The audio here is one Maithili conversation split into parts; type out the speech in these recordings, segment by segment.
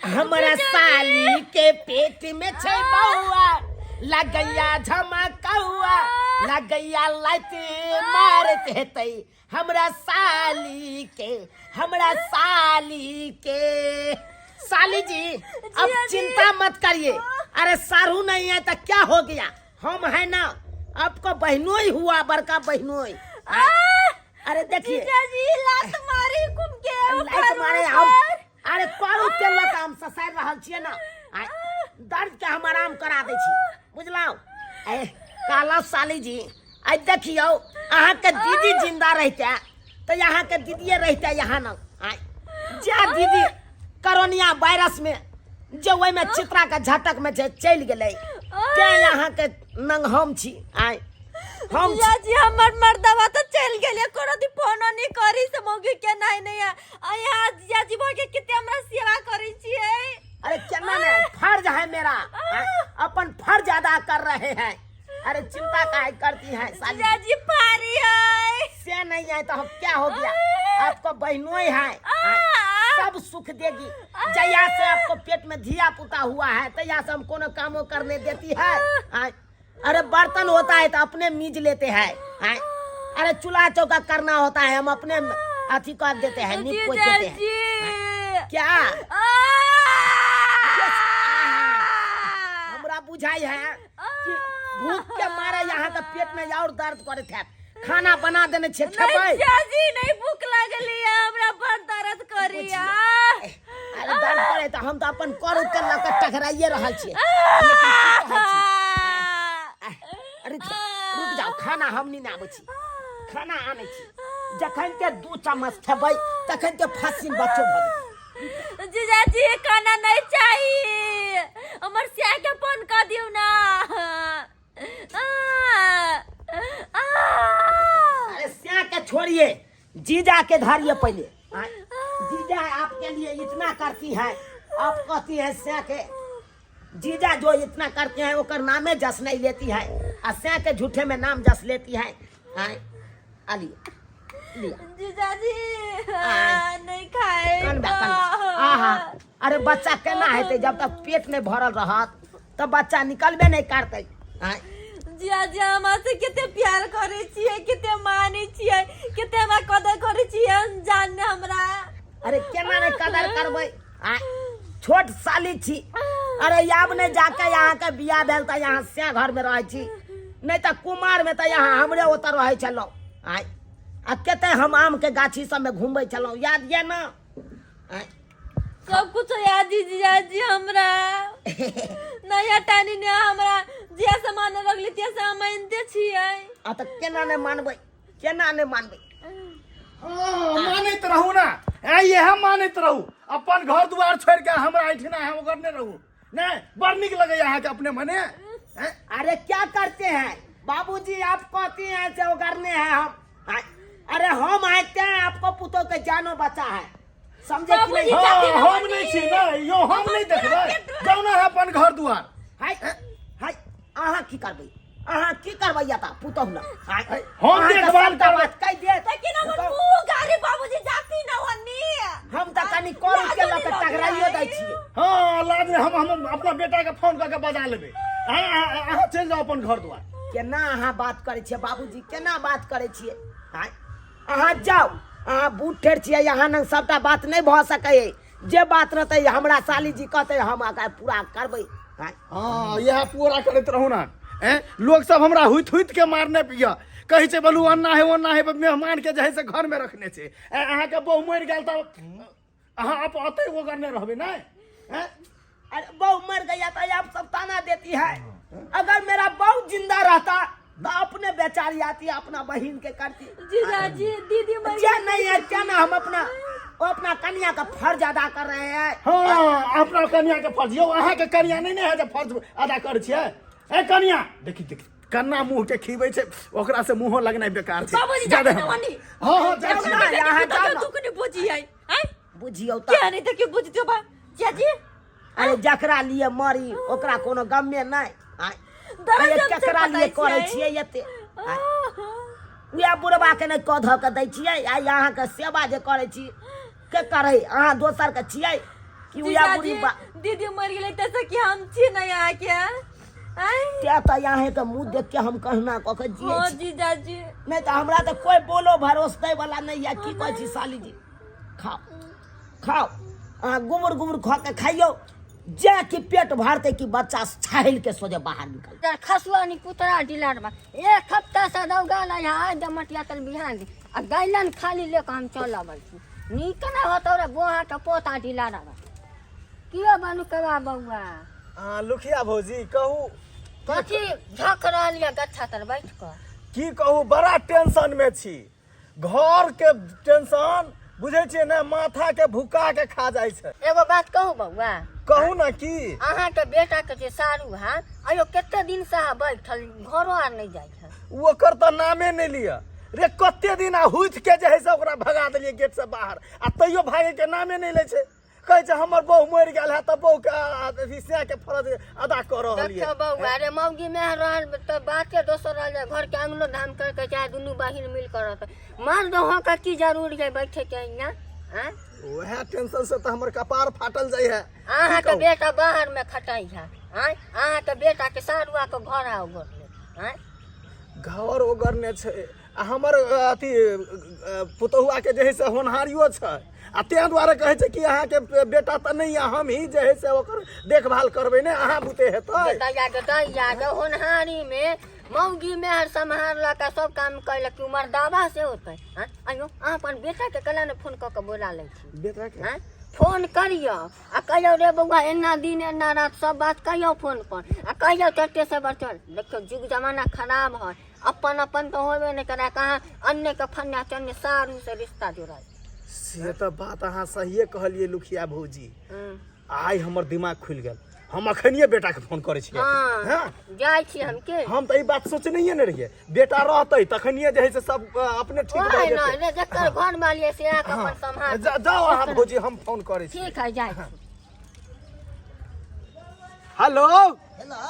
हमरा साली के पेट में छै बौआ, लगैया झमकौआ, लगैया लाइट मारत हेतै हमरा साली के, हमरा साली के। साली जी अब चिंता मत करिए। अरे सारू नहीं है तो क्या हो गया, हम है ना, आपको बहनोई हुआ, बड़का बहनोई। अरे देखिए जीजाजी लात मारी कुम के लात मारे हम। अरे करू के लत हम ससारि रहल छियै ना, आ, दर्द के हम आराम करा दै छी, बुझलहुँ? ए काला साली जी, आइ देखियौ अहाँके दीदी जिंदा रहिते तऽ अहाँके दीदिए रहिते यहाँ न। आइ जा दीदी करोनिया वायरस में जे ओहिमे चित्रा के झटक में जे चलि गेलै, तें अहाँके नंग हम छी। आइ हम छी। जीजाजी हमर मर्दवा तो चल गेले, कोनो दी फोनो नहीं करी से मौगी के नहीं नहीं है। आ यहाँ जीजाजी भऽ के कते हमरा सेवा करै छियै। अरे केना ने फर्ज है मेरा, अपन फर्ज अदा कर रहे हैं। अरे चिंता काहे करती हैं साली? जीजाजी पारी है से नहीं है तो हम क्या हो गया, आपको बहनोई है, सब सुख देगी। जया से आपको पेट में धिया पुता हुआ है तया से हम कोनो कामो करने देती है। अरे बर्तन होता है तो अपने मीज लेते हैं। अरे चूल्हा चौका करना होता है हम अपने अथी कर देते हैं, नीप पोत देते हैं। क्या हमरा बुझाई है कि भूख के मारे यहाँ के पेट में और दर्द करे थे, खाना बना देने छे खेबै। नहीं जीजाजी नहीं, भूख लागली है हमरा, बड़ दर्द करिया। अरे दर्द करे तो हम तो अपन कर उतर लऽ के टकराइए रहल छियै, लेकिन की कहै छी? रुक जाओ, रुक जाओ, खाना हम नहीं आबै छी, खाना आनै छी। जखन के 2 चम्मच खेबै तखन के फसिन बच्चो भऽ जेतै। जीजाजी खाना नहीं चाहिए, हमर सिया के फोन कर दियो ना। अरे सिया के छोड़िए, जीजा के धरिए पहले। जीजा आपके लिए इतना करती है, आप कहती हैं सिया के। जीजा जो इतना करते हैं ओकर नामे जस नहीं लेती है, आ सिया के झूठे में नाम जस लेती है। आलिए लिया। जीजाजी नहीं खाए। कनबा कनबा। आहा, अरे बच्चा केना हेतै जब तक पेट नहीं भरल रहत तब बच्चा निकलबे नहीं करतै। जीजाजी हमरा से कते प्यार करे छियै, कते मानै छियै, कते हमरा कदर करे छियै, जानने हमरा। अरे केना नहीं कदर करबै, छोट साली छी। अरे आब नहीं जाके यहाँ के बियाह भेल तऽ यहाँ से घर में रहै छी, नहीं तऽ कुमार में तऽ यहाँ हमरे ओतऽ रहै छलहुँ। आय आ कते हम आम के गाछी सब में घूमबै छलहुँ, याद ये ना? सब कुछ याद जीजाजी हमरा नया टानी ने हमरा जे सामान लगली ते से हम मानते छियै। आ तऽ केना नहि मानबै, केना नहि मानबै? हाँ, मानैत रहू ना, इएह मानैत रहू। अपन घर दुआर छोड़ि के हमरा एहिठिना हम ओकर नहि रहू नहीं, बड़ नीक लगैया अहाँके अपने मने। अरे क्या करते हैं बाबूजी, आप कहती हैं से ओगरने हैं हम। अरे हम आते हैं आपको पुतो के जानो बचा है, समझे कि नहीं? हाँ, हम नहीं छी नहीं यो, हम नहीं देखबै, जाउ ना अपन घर दुआर। हाय हाय, अहाँ की करबै, अहाँ की करबै यता पुतहु ना? हम देखभाल करबै। बात कहि देत लेकिन हमर मुंह गारी बाबूजी जाती ना होनी। हम तऽ कनि करू के लऽ के टकराइयो दै छियै। हाँ लाज नहि, हम अपना बेटा के फोन कऽ के बजा लेबै। अहाँ चलि जाउ अपन घर दुआर। केना अहाँ बात करै छियै बाबूजी, केना बात करै छियै? अहाँ जाउ, अहाँ बूढ़ ठेर छियै, अहाँ लग सबटा बात नहि भऽ सकैए। जे बात रहतै हमरा साली जी कहतै हम अहाँके पूरा करबै। हाँ इएह पूरा करैत रहू ना। लोग सब हमरा हुइत हुइत के मारने पिय कहै छै, बोलू अन्ना है ओन्ना है, मेहमान के जे है से घर में रखने छै। अहाँके बहु मरि गेल तऽ अहाँ ओतै ओगरने रहबै नहि? अरे बहु मर गया तो आप सब ताना देती है, अगर मेरा बहु जिंदा रहता तो अपने बेचारी आती अपना बहन के करती। जीजाजी दीदी मर क्या नहीं है क्या ना, हम अपना कन्या का फर्ज अदा कर रहे हैं। हाँ अपना कन्या के फर्ज, यौ अहाँ के कन्या नहीं ने है जे फर्ज अदा कर छियै। ए कन्या देखी देखी कन्ना मुंह के खीबै छै, ओकरा से मुंहो लगनाइ बेकार छै। बाबूजी, जा दे जाते हम। ना वनी। हाँ, हाँ, जाइ जाउ छी। ना, यहाँ जाउ ना। दुख नहीं बुझी है, आय? बुझियौ तऽ। क्या नहीं तो क्यों बुझतियो बा? जीजाजी? अरे जकरा लिए मरी ओकरा कोनो गमे नहि। आय। दर्द अरे जब से केकरा लिए पताइ करै छियै। छियै एते? आय। उएह बुढ़बा के नहि कऽ धऽ के दै छियै, आइ अहाँके सेवा जे करै छी के करै? अहाँ दोसरके छियै? कि उया बुढ़ी जीजाजी बा दीदी मर गेलै तैसे कि हम छी नहीं अहाँके आँय? तें तऽ अहाँके के मुँह देख के हम कहना कऽ के जियै हँ छी जीजाजी नहि तऽ हमरा तऽ कोइ बोलो भरोस दै वाला नहि यऽ की कहै छी साली जी खाओ खाओ अहाँ गुमुर गुमुर खा के खाइयौ जे कि पेट भरतै कि बच्चा छाहिल के सोझे बाहर निकल तर खसुआ नि कुतरा डिलार बा एक हफ्ता से दौगा लै है दमटिया तल बिहान दे आ गैलन खाली लेके हम चल अबै छी नीक ना होतौ रे बोहा के पोता ढिला रहा कियो बनू कबा बौआ आ, लुखिया भौजी कहू कथी झक रहल यऽ गच्छा तर बैठ कऽ की कहू बड़ा टेंशन में छी घर के टेंशन बुझै छियै ने माथा के भुका के खा जाइ छै एगो बात कहू बौआ कहू ने की अहाँके बेटा के जे सारू है अयो कते दिन से अहाँ बैठल घरो आर नहि जाइ है ओकर तऽ नामे नहि लिअ रे कते दिन आ हुथि के जे है से ओकरा भगा देलियै गेट से बाहर आ तैयो भागे के नामे नहि लै छै कहै छै हमर बहु मरि गेल है तऽ बहु के अथी सएह के फरज अदा कऽ रहल देखियौ यऽ बौआ रे मौगी में रहल तऽ बाते दोसर रहल जे घर के अंगनो धाम करके चाहे दुनू बहिन मिल कर रहत मर्द हो के की जरूरी है बैठे के यहाँ आँय? वएह टेंशन से तऽ हमर कपार फाटल जाइ है अहाँ के बेटा बाहर में खटाई है आँय अहाँ के बेटा के सारुआ के घर आओ गोर आँय घर ओगरने छै आ हमर अथी पुतहुआ के जे है से होनहारियो छै आ ताहि दुआरे कहै छै कि अहाँके बेटा तऽ नहि यऽ हम ही जे है से ओकर देखभाल करबै ने अहाँ बुते हेतै दैया के दैया के होनहारी में मौगी में हर सम्हारलक आ सब काम कैलक कि मर्दावा से होतै आँय आइयो अहाँ अपन बेटा के कला ने फोन कऽ के बोला लै छी बेटा के आँय फोन करियौ आ कहियौ रे बौआ एना दिन एना रात सब बात कहियौ फोन पर आ कहियौ चट्टे से चल देखियौ युग जमाना खराब है अपन अपन तऽ होबे नहि करे कहाँ अन्य के फन्ना चन्ने सारू से रिश्ता जोड़ाइ से तऽ बात अहाँ सहिए कहलियै लुखिया भौजी आइ हमर दिमाग खुलि गेल हम अखनिए बेटाके फोन करै छियै हँ हँ जाइ छी हम के हम तऽ ई बात सोचनहिए ने रहियै बेटा रहतै तखनिए जे है से सब अपने ठीक भऽ ओहे जेतै ने जकर घर मालिए से आके अपन सम्हार जाउ अहाँ भौजी हम फोन करै छी ठीक है जाइ छी हेलो हेलो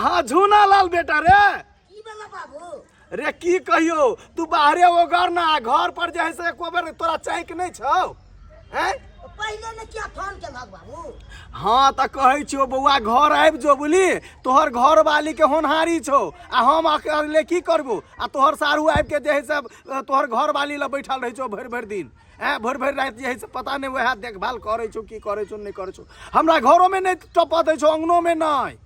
हाँ झूना लाल बेटा रे की भेलै बाबू रे की कहियो तू बाहरे ओगर ना घर पर जे है से एको बेर तोरा चैक नहि छौ हैं पहिले ने किया फोन केलहक बाबू हाँ तऽ कहै छियौ बौआ घर आबि जो बुझली तोहर घरवाली के होनहारी छौ आ हम अकेले की करबो आ तोहर सारू आबि के जे है से तोहर घरवाली लग बैठल रहै छौ भरि भरि दिन ऐं भरि भरि राति जे है से पता नहि वएह देखभाल करै छौ की करै छौ नहि करै छौ हमरा घरोमे नहि टपऽ दै छौ अङ्गनोमे नहि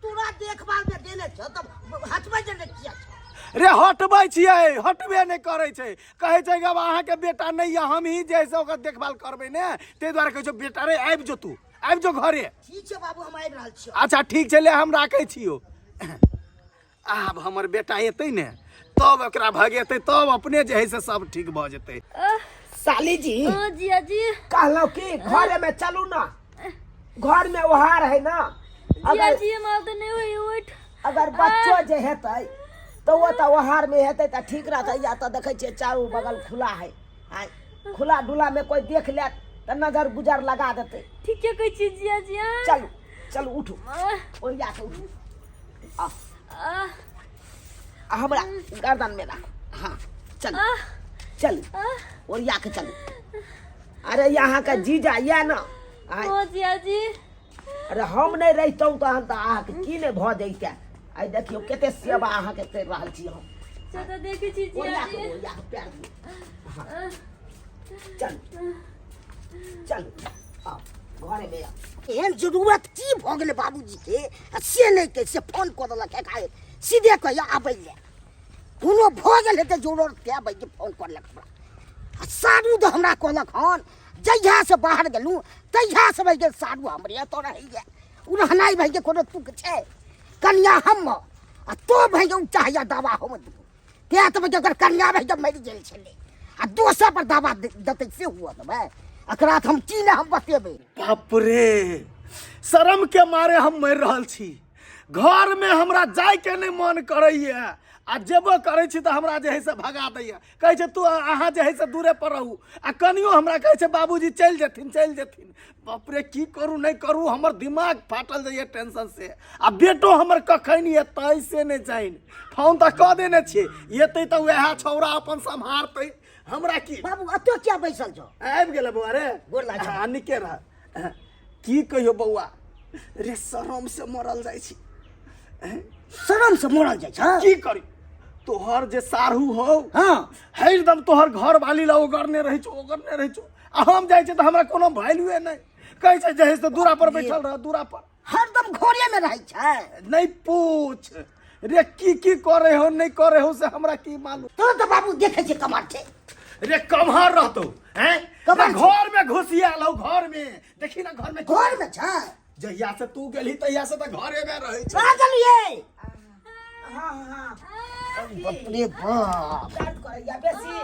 तोरा देखभाल में देने छौ तब हटबै देने किया छौ रे हटबै छियै हटबे नहि करै छै कहै छै कि आब अहाँके बेटा नहि यऽ हम ही जे है से ओकर देखभाल करबै ने ताहि दुआरे कहै छौ बेटा रे आबि जो तू आबि जो घरे ठीक छै बाबू हम आबि रहल छियौ अच्छा ठीक छै ले हम राखै छियौ आब हमर बेटा एतै ने तब ओकरा भगेतै तब अपने जे है से सब ठीक भऽ जेतै साली जी ओ जिया जी कहलहुँ कि घरे में चलू ना घर में ओहार है ना जिया अगर जी हम आब तऽ नहि होई उठ अगर बच्चो जे हेतै तऽ ओ तऽ ओहार में हेतै तऽ ठीक रहतै या तऽ देखै छियै चारू बगल खुला है आय खुला डुला में कोई देख लेत तऽ नजर गुजर लगा देतै ठीके कहै छी जिया जी अहाँ। चलू चलू उठू आह, ओरिया के उठू आ आह, आ हमरा गर्दन में राखू हाँ चलू आह, चलू आह। ओरिया के चलू अरे यहाँ के जीजा ये ना आय ओ जिया जी अरे हम नहि रहितहुँ तहन तऽ अहाँके की नहि भऽ जैते आइ देखियौ कते सेवा अहाँके करि रहल छी हम से तऽ देखै छी जिया ओरिया के जी ओरिया के पैर दियौ हाँ चलू चलू आउ घरे मे आउ एहन जरूरत की भऽ गेलै बाबूजीके आ से नहि कहै से फोन कऽ देलक एकाएक सीधे कहिया आबै लए कोनो भऽ गेल हेतै जरूरत के आबै के फोन करलक हमरा आ सारू तऽ हमरा कहलक हन जहियासँ बाहर गेलहुँ तहियासँ भए गेल सारू हमरे एतऽ रहैए ओ रहनाइ भए गेल कोनो तुक छै कनिया हम आ तो भए गेल चाहैया दावा हम दियौ तेँ तऽ भए गेल ओकर कनिया भए गेल मरि गेल छलै आ दोसर पर दावा देतै से हुअ देबै एकरा तऽ हम की नहि हम बतेबै बाप रे शर्म के मारे हम मरि रहल छी घर में हमरा जाय के नहीं मन करैया आ जेबो करै छी तऽ हमरा जे है से भगा दैया कहै छै तू अहाँ जे है से दूरे पर रहू आ कनियो हमरा कहै छै बाबूजी चलि जेथिन चलि जेथिन बाप रे की करू नहि करू हमर दिमाग फाटल जाइए टेंशन से आ बेटो हमर कखन एतै से नहि जानि फोन तऽ कऽ देने छियै एतै तऽ वएह छौड़ा अपन सम्हारतै हमरा की बाबू एतऽ किया बैसल छौ आबि गेलै बौआ रे गोर लागै छौ। आ निके रह की कहियो बौआ रे, शरम से मरल जाइ छी। शरम से मरल जाइ छ? की करी, तोहर जे साढ़ू हो, हरदम तोहर घर वाली ला ओगरने रहै छौ, ओगरने रहै छौ, आ हम जाइ छियै तऽ हमरा कोनो वैल्यूए नहि। कहै छै जे है से दूरा पर बैठल रह, दूरा पर। हरदम घरे में रहै छै। नहि पूछ रे, की की करे हो नहि करे हो से हमरा की मालूम। तो तऽ बाबू देखै छै कमर छै। रे कमहर रहतौ हैं? कमहर रे छै। घर में घुसियाल हौ, घर में देखी ना, घर में। घर में छै। जहिया से तू गेलही तहिया से तऽ घरे में रहै छै। आ गेलियै। बाप रे बाप, दर्द करैया बेसी?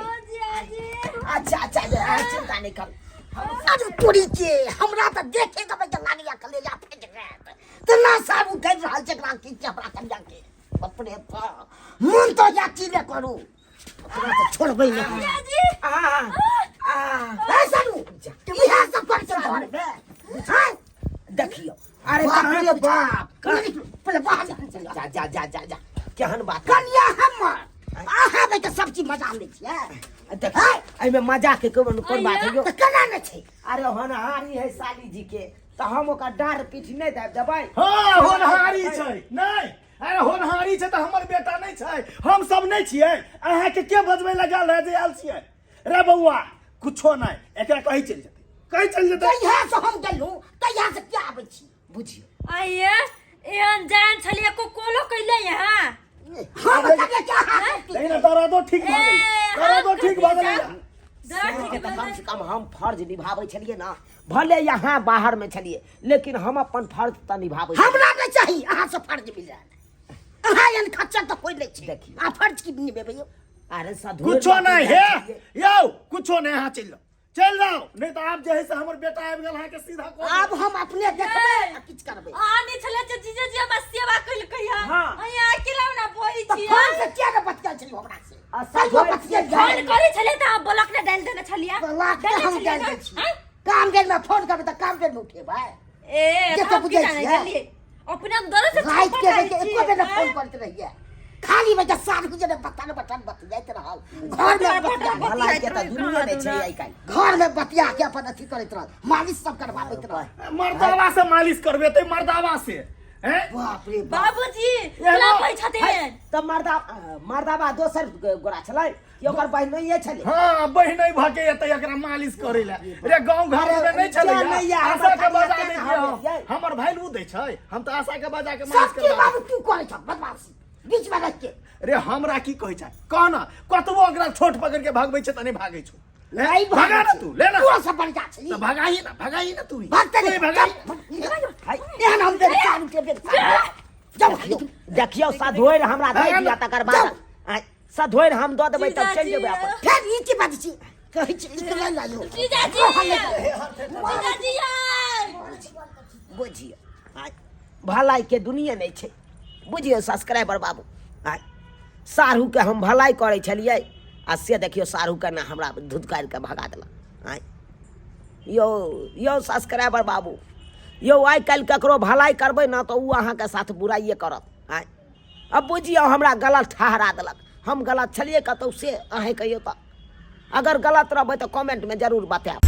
अच्छा अच्छा, जे चिंता नहीं कर। अरे तोरी के, हमरा तऽ देखे के बच्चा लागैया कलेजा फटि जायत। तऽ ना सारू करि रहल छै एकरा की छै हमरा कनिया के। बाप रे बाप, मन तऽ या की ने करू, ओकरा तऽ छोड़बै नहि। आ आ ए सारू, इएह सब करै छै घर मे? हैं? देखियो, अरे बाप कहाँ रे बाप, पहिले बाहर निकल। जा जा जा जा जा, केहन बात? कनिया हमर, अहाँ बेटा सब चीज मजा लै छियै। देखियो, एहिमे मजा के कोन कोन बात है यौ? तऽ केना नहि छै? अरे होनहारी है साली जी के, तऽ हम ओकर डाँड़ पीठ नहि दाबि देबै? हाँ, होनहारी छै नहि। अरे होनहारी छै तऽ हमर बेटा नहि छै? हम सब नहि छियै? अहाँके के बजबै लए गेल रहै जे आयल छियै? रे बौआ, कुछो नहि, एकरा कही चलि जेतै, कही चलि जेतै। तहिया से हम गेलहुँ तहिया से किया आबै छी? बुझियौ। आइए एहन जान छलिए को कोलो कैले यहाँ। हम तके क्या हाथ? लेकिन दर्दो ठीक भऽ गेलै। ए, दर्दो ठीक भऽ गेलै। दर्द के तऽ कम से कम हम फर्ज निभाबै छलियै ने, भले यहाँ बाहर में छलियै, लेकिन हम अपन फर्ज तऽ निभाबै छलियै। हमरा नहि चाही अहाँ से फर्ज मिलल। अहाँ एहन खच्चर तऽ कोइ नहि छै। देखियौ। आ फर्ज की निभेबै यौ? अरे सधुर कुछो नहि हे यौ, कुछो नहि। अहाँ चलि जाउ, चलि जाउ, नहि तऽ आब जे है से हमर बेटा आबि गेल अहाँके सीधा कऽ देत। आब हम अपने देखबै आ किछु करबै। अहाँ नहि छलै जे जीजा जी हमरा सेवा कैलकै हँ। यहाँ अकेला ना बोई तऽ छी। फोन से किया नहि बतियाइ छलियै हमरा से? आ कहियो सधुर बतियाइ? फोन करै छलै तऽ अहाँ ब्लॉक ने डालि देने छलियै। लाख के डालने हम छलियै डालि ने? दै छी। आँय? काम बेर में फोन करबै तऽ काम बेर में उठेबै? ए, जे तऽ तऽ हम की बुझै जानै छियै। गेलियै, अपने हम दरो से राति के छटपटाइ बेर के एको बेर छियै, फोन करैत रहियै, खाली बच्चा साढ़ू जेना बटन बटन बतियाइत रहल घर में बतिया। भलाई के तऽ दुनिया नहि छै आइ काल्हि। घर में बतिया के अपन अथी करैत रहल, मालिश सब करवाबैत रहल। मर्दावा से मालिश करबेतै, मर्दावा से हैं? बाप रे बाप। बाबूजी एहनो- क्लब छथिन। तऽ मर्दा मर्दाबा दोसर गोरा छलै कि ओकर बहिनोइए छलै? हाँ, बहिनै भऽ के एतै एकरा मालिश करै लए। रे गाँव घर में नहि छलै? किया नहि या? आशा के हमर बजा कनिया दै केना छियै हम। हम? हमर वैल्यू दै छै, हम तऽ आशा के बजा के मालिश सब की करबा। बाबू तू करै छ बदमाशी बीच में रख के? रे हमरा की कहै छै कह न, कतबो ओकरा छोट पकड़ के भगबै छै तऽ नहि भागै छौ। ले नहीं भगा ना तू, ले ना। तू सब बढ़िया छै। तऽ भगाही ना, भगाही ना तू ही। भागते तू ही नहीं। भगाही। एहन हम देख चालू के बेर जब देखियौ, सधोरि हमरा दऽ दिअ, तकर बाद आँय, सधोरि हम दऽ देबै तब चलि जेबै अपन। फेर ई की बात छी? कहै छी निकलै ना यौ। जीजाजी, जीजाजी यार। बुझियौ, आँय, भलाई के दुनिया नहि छै। बुझियौ सब्सक्राइबर बाबू, आँय, साढ़ूके हम भलाई करै छलियै आ से देखियौ, साढ़ूके ने हमरा धुधकारि कऽ भगा देलक। आँय यौ, यौ सब्सक्राइबर बाबू यौ, आइ काल्हि ककरो भलाई करबै ने तऽ ओ अहाँके साथ बुराइए करत। आँय, अब बुझियौ, हमरा गलत ठहरा देलक। हम गलत छलियै कतहु से अहेँ कहियौ तऽ। अगर गलत रहबै तऽ कमेंटमे जरूर बतायब।